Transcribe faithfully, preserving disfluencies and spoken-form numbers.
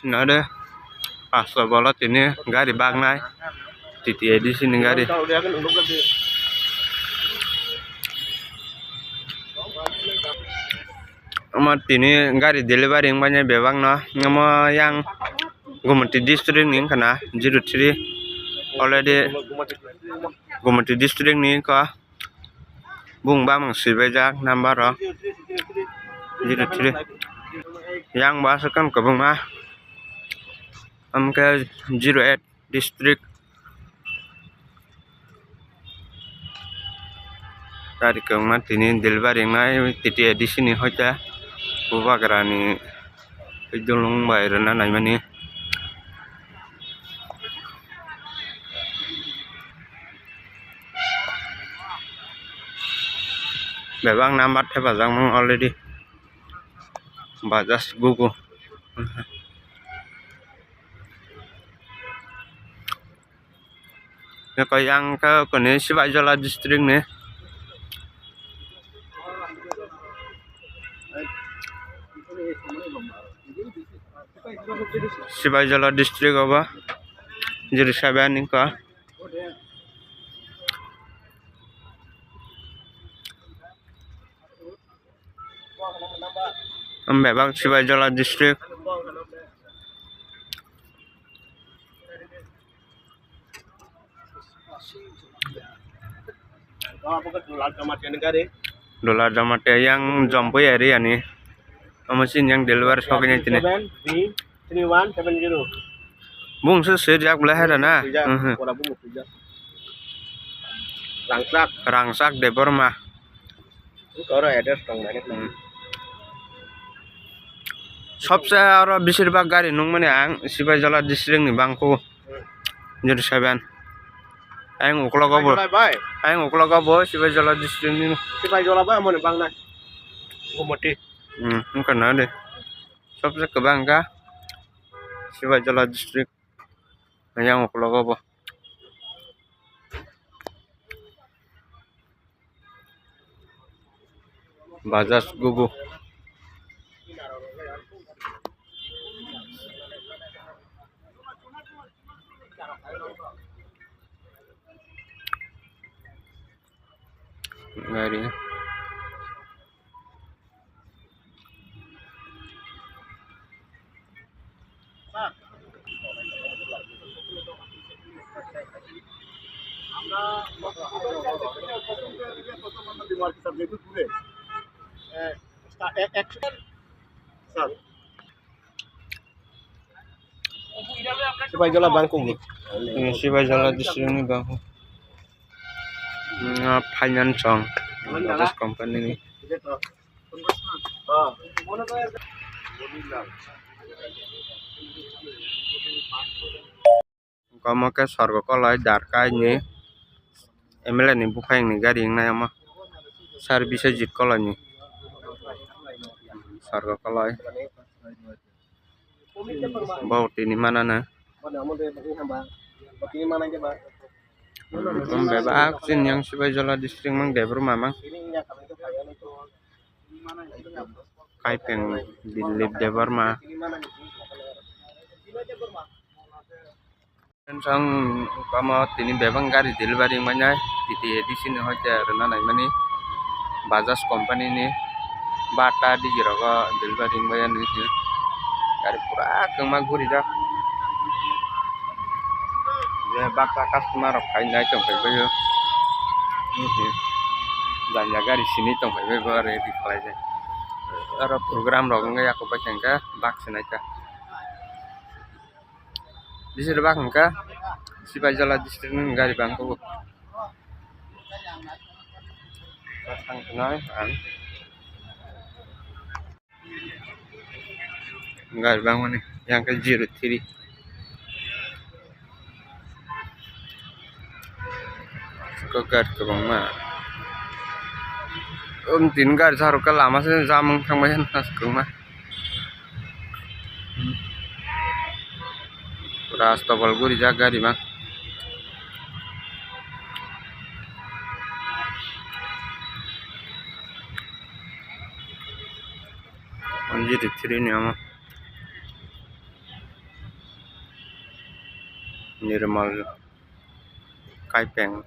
Nade, pasto bolo tini gari bagnai, T T A D C ni gari. Omo tini gari delivery wngmani bebak no, omo yang Gumoti district ni wngkha na, zero three already Gumoti district ni wngkha. Bung bamang swibaijak number rok zero three. Yang bo aswk khe kwbangma. Omo khe zero eight district. Gari kwbangma tini delivery wngnai T T A D C ni hoite Bubagra ni. Tei dulung bai rwna naimani. Bebak number thepajak mano already. Bajaj Gogo. Eko yang khe kuni Sibaijala district ni. Sibaijala district obo zero seven ni ka. Bebak Sibaijala district. Dola Jamatia yang Jampui area ni. Omo sini yang deliver soknya tini. Seven three three one seven zero. Bung se swijak belai hai rana. Swijak, mhm. Ora bung swijak. Rangchak. Rangchak Debbarma. Oro address tong nai. Hmm. Sobse oro besir bhag gari nukmani ang Sibaijala district ni bangkho. Hmm. Zero seven. Ayang uklogo bo. Sibaijala bai. Ayang uklogo bo Sibaijala district ni. Sibaijala bai amoni bangnai. Gumoti. Hmm, wngkha na de. Sobse kwbang kha Sibaijala district. Ayang uklogo bo. Bajaj Gogo. Gari. Sibaijala bangkok ni. Hmm, Sibaijala district ni bangkok. Hmm, finance song. Bajaj company ni. Omo khe Sorgo Koloi Darkai ni M L A ni buphang ni gari wngnai omo. Sir Biswajit Koloi ni. Sorgo Koloi. Bo tini manana. Bebak chini yang Sibaijala district mang Debbarma mang. Kaipeng Dilip Debbarma. Tensong kamo tini bebak gari delivery wngmani T T A D C ni hoite rwna naimani Bajaj company ni bata digi rogo delivery wngmani gari pura kwma gurijak je bata customer rok phai nai tongphai baio janja gari sini tongphai bai bo ready khlaijak oro program rok wngya kok bai khe bak se naikha. Bisir bak hwnka Sibaijala district ni gari bangkho. Thang thangnai ang gari bangmani yang khe zero three. Kok gari kwbangma. Um, tin gari sa rwkha lama se jam wng thangbai hwnka kwbangma. Pura stobol gurijak gari ma. One zero three ni omo. Nirmal Kaipeng.